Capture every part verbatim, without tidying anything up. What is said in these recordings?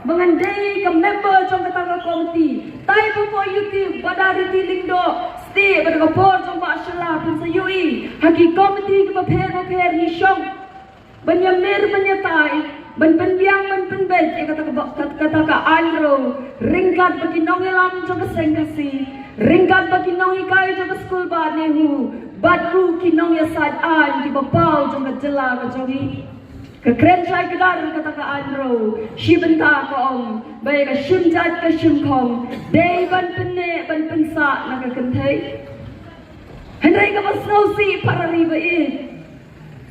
Ba ngan dei ka member jong kata ka komiti. Tai ba ko ïa u Badariti Lyngdoh, stay bad ka por jong Bah Shylla phin sa ïohi ha ki komiti kiba pher ba pher ngi shong ban ïamir ban ïatai, ban pynbiang ban pynbeit ïa kata ka ba-, kat-, kata ka aiñ ruh, ryngkat bad ki nongïalam jong ka seng Khasi, ryngkat bad ki nonghikai jong ka skul Bah NEHU, bad ruh ki nongïasaid aiñ kiba paw jong ka jylla ka jong ngi. Ka kren shai kdar kata ka aiñ ruh, shi bynta ka ong ba ïa ka shim jait ka shim khong dei ban pynneh ban pynsah na ka kynthei. Hynrei kaba sngewsih para ri ba ïeit,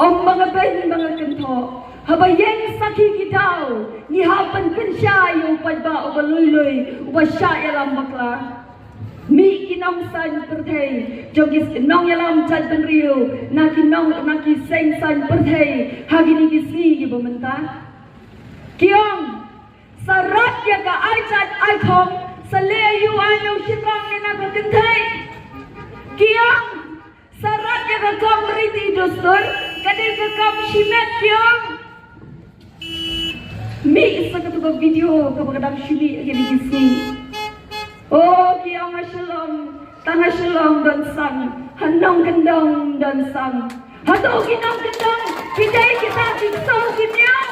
ym ba nga beiñ ba nga kynthoh, haba ïeng sakhi ki daw ngi hap ban pynshai ïa u paidbah uba lui lui, uba shah ïalam bakla. Mih ki nongsaiñ pyrthei jong ki nongïalam jaitbynriew na ki nong, na ki seng saiñ pyrthei ha kine ki sngi kiba mynta. Ki ong sa rat ïa ka ai jait ai khong, sa leh ïa u aiñ u shynrang ne na ka kynthei. Ki ong sa rat ïa ka kam riti dustur, ka dei ka kam shimet, ki ong. Mih sa katu ka video kaba ka dang shu mih ha kine ki sngi. O, ki ong ha Shillong, tang ha Shillong don sang, ha nongkyndong don sang. Hato ki nongkyndong ki dei kita ki ksaw ki miaw?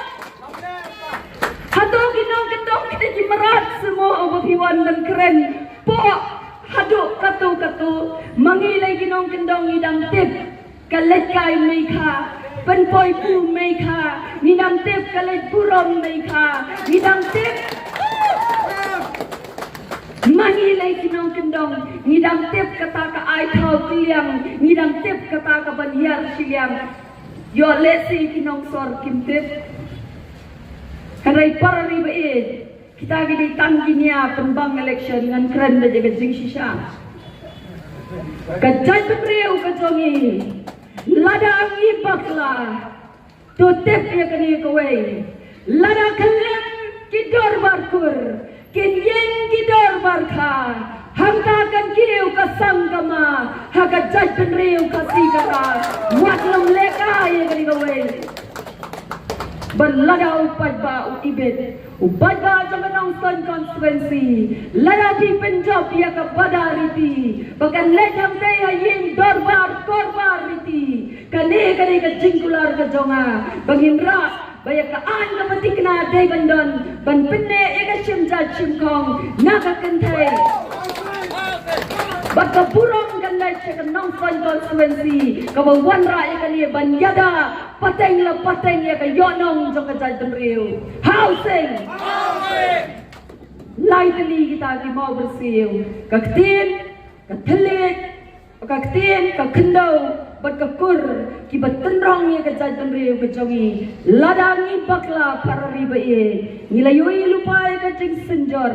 Hato ki nongkyndong ki dei ki mrad? Sngewbha ba phi wan ban kren, poh haduh katto katto. Ma ngi lei ki nongkyndong ngi dang tip ka leit kai meikha, pynpoi pu meikha, ngi dang tip ka leit burom meikha, ngi dang tip. Ma ngi lei ki nongkyndong ngi dang tip kata ka ai thaw kylliang, ngi dang tip kata ka ban hiar shiliang. Ïoh lehse ki nongsor kim tip. Hynrei para ri ba ïeit, kita ki dei tang ki nia pynbang election, ngan kren da ka jingshisha. Ka jaitbynriew ka jong ngi, lada ngi bakla, to tip ïa kane kawei, lada khlem ki dorbar kur, kin ïeng ki dorbar kha, hangta kan kiew ka sang ka ma ha ka jaitbynriew Khasi ka Ra. Wat nym lehkai ïa kane kawei. Bad lada u paidbah u ibit, u paidbah jong ka Nongstoiñ constituency, lada phi pynjop ïa ka Badariti ba kan leit hangtei ha ïing dorbar korbar riti, kane ka dei ka jingkular ka jong nga ba ngin rah ba ïa ka aiñ kaba thikna dei ban don ban pynneh ïa ka shim jait shim khong na ka kynthei. Bad ka burom kan leit sha ka Nongstoiñ constituency kaba wanrah ïa kane ban ïada pateng la pateng ïa ka ïohnong jong ka jaitbynriew. Housing. Lai tylli kita ki mawbyrsiew, ka ktien, ka thylliej, ka ktien, ka khyndew bad ka kur kiba tynrong ïa ka jaitbynriew ka jong ngi. Lada ngi bakla para ri ba ïeit, ngi la ïohi lypa ïa ka jingsynjor,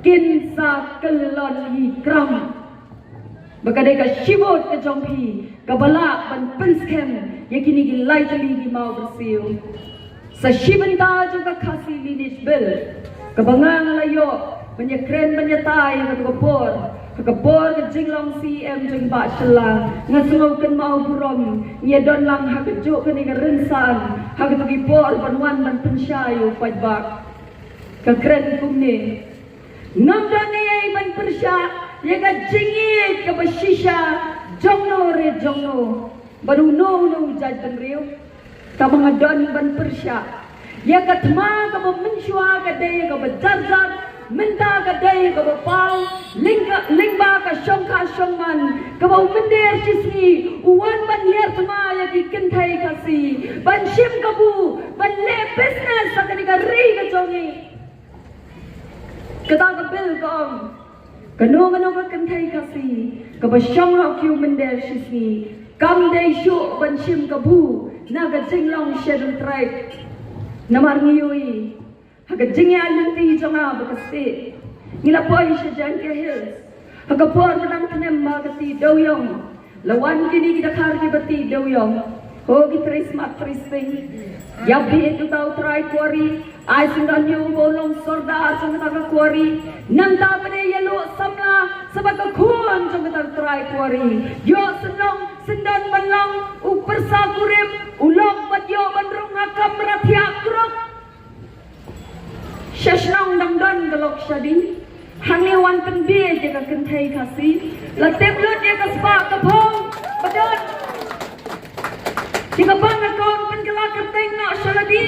kin sa kyllon hi kram. Ba ka dei ka shibut ka jong phi kaba lah ban pynskhem ïa kine ki lai tylli ki mawbyrsiew. Sa shi bynta jong ka Khasi Lineage Bill kaba nga nga la ïoh ban ïakren ban ïatai ha katu ka por, ha ka por ka jinglong C E M jong i Bah Shylla, nga sngew kynmaw burom. Ngi ïa don lang ha kajuh kane ka rynsan ha katu ki por ban wan ban pynshai ïa u paidbah. Ka kren kumne. Ngam don ei ei ban pyrshah ïa ka jingïeit kaba shisha jong no re jong no bad uno uno u jaitbynriew. Tangba nga don ban pyrshah ïa ka thma kaba mynshuwa ka dei kaba jar jar, mynta ka dei kaba paw. Lyngba, lyngba ka shongkha shongman kaba u mynder shisngi u wan ban hiar thma ïa ki kynthei Khasi ban shim kabu, ban leh business ha kane ka ri ka jong ngi. Kata ka bill ka ong, kano kano ka kynthei Khasi kaba shong ha u kiew mynder shisngi kam dei shuh ban shim kabu na ka jinglong Scheduled Tribe. Namar ngi ïohi ha ka jingïaid lynti jong nga ba ka state, ngi la poi sha Jaiñtia Hills ha ka por ba dang tnem ba ka ti dewiong. La wan kine ki dkhar kiba ti dewiong. Ho ki trei smat trei sting. Ïa bit uta u trai kwari, ai syndon ïa u ba u long sordar jong kata ka kwari. Nangta ba dei ïa luh samla sa bad ka khun jong kata u trai kwari. Ïoh syndon, syndon ban long u pyrsa kurim, u lok bad ïoh ban rung ha kamra thiah kruk. Sha shnong Hei Khasi, la tip lut ïa ka spah ka phong ba don. Ïa ka bank account pynkylla kyrteng noh sha lade.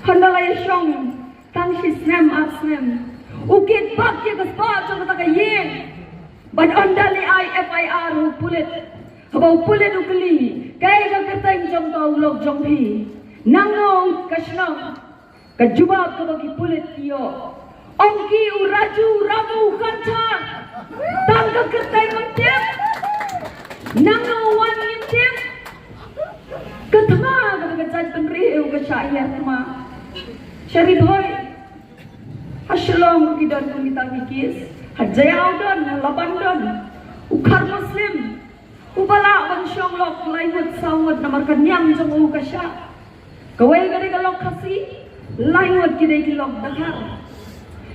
Hynda la ïa shong tang shi snem ar snem, u kit bak ïa ka spah jong kata ka ïing. Bad hynda la ai F I R ha u pulit, haba u pulit u kylli, kaei ka kyrteng jong ka u lok jong phi, nangno ka shnong. Ka jubab kaba ki pulit ki ïoh, ong ki, u Raju, u Ramu, u Khanthar. Tang ka kyrteng ngim tip, nangno u wan ngim tip. Ka thma kaba ka jaitbynriew ka shah ïa thma. Sha Ri Bhoi, ha Shillong ki don kum kita ki case. Ha Jaïaw don, ha Laban don. U Khar Muslim uba lah ban shong lok lai ngut saw ngut namar ka niam jong u ka shah. Kawei ka dei ka lok Khasi, lai ngut ki dei ki lok Dkhar.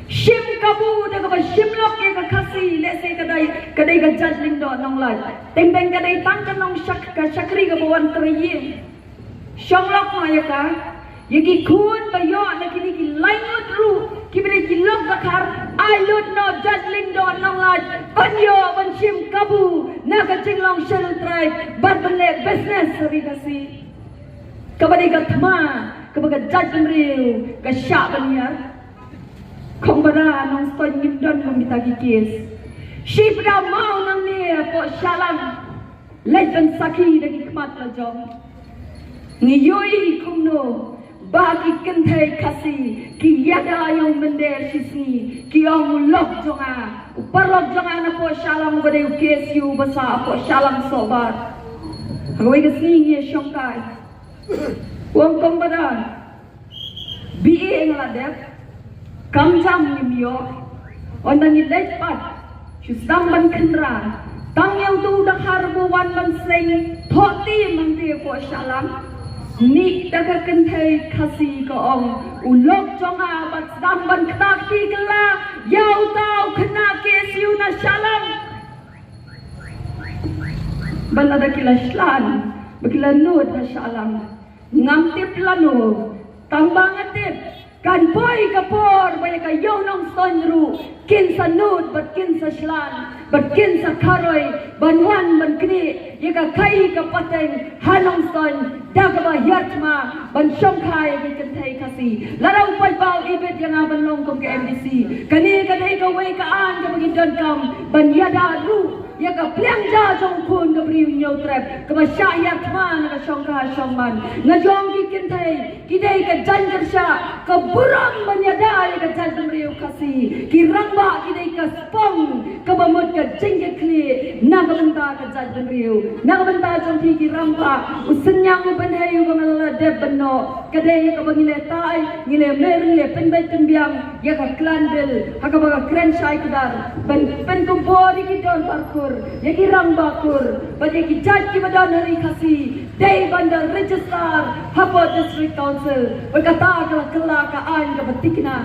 Shim kabu da kaba shim lok ïa ka Khasi, lehse ka dei, ka dei ka jait Lyngdoh Nonglait. Teng teng ka dei tang ka nong shak-, ka shakri kaba wan trei ïing. Shong lok ma ïa ka, ïa ki khun ba ïoh na kine ki lai ngut ruh kiba dei ki lok Dkhar, ai lut noh jait Lyngdoh Nonglait ban ïoh ban shim kabu na ka jinglong Scheduled Tribe bad ban leh business ha ri Khasi. Kaba dei ka thma kaba ka jaitbynriew ka shah ban ïar. Kong Bada, Nongstoiñ, ngim don kum kita ki case. Shi pdeng maw nangne hapoh Shillong. Leit ban sakhi da ki khmat la jong. Ngi ïohi kumno ba ki kynthei Khasi ki ïada ïa u mynder shisngi, ki ong u lok jong nga, u paralok jong nga napoh Shillong uba dei u K S U uba sah hapoh Shillong Sohbar. Ha kawei ka sngi ngi ïashongkai. U ong, Kong Bada, B A nga la dep, kam jam ngim ïoh. Ynda ngi leit pat, shu sdang ban kynran, tang ïa uto u Dkhar ba wan ban seng thoh tim hangtei hapoh Shillong. Nik da ka kynthei Khasi ka ong, u lok jong nga, bad sdang ban kta kti kylla ïa uta u khynnah K S U na Shillong. Bad lada ki la shlan, ba ki la nud ha Shillong, ngam tip lano, tang ba nga tip kan poi ka por ba ïa ka ïew Nongstoiñ ruh kin sa nud bad kin sa shlan bad kin sa kharoi ban wan ban knieh ïa ka khaii ka pateng ha Nongstoiñ da kaba hiar thma ban shongkha ïa ki kynthei Khasi. Lada u paidbah u ibit ïa nga ban long kum ka M D C, kane ka dei kawei ka aiñ kaba ngi donkam ban ïada ruh ïa ka pliang ja jong u khun ka briew Hynñiewtrep kaba shah hiar thma na ka shongkha shongman. Nga jong ki kynthei ki dei ka jaiñ kyrshah, ka burom ban ïada ïa ka jaitbynriew Khasi. Ki rangbah ki dei ka spong kaba mut ka jingkitkhlieh na ka bynta ka jaitbynriew. Na ka bynta jong phi ki rangbah, u synñiang u bynhei uba nga la dep ban noh ka dei kaba ngi leh tai, ngi leh mer, ngi leh pynbeit pynbiang ïa ka clan bill ha kaba ka kren shai kdar ban pynkup bor ïa ki dorbar kur, ïa ki rangbah kur bad ïa ki jait kiba don ha ri Khasi, dei ban da register hapoh District Council. Bad kata ka la kylla ka aiñ kaba thikna.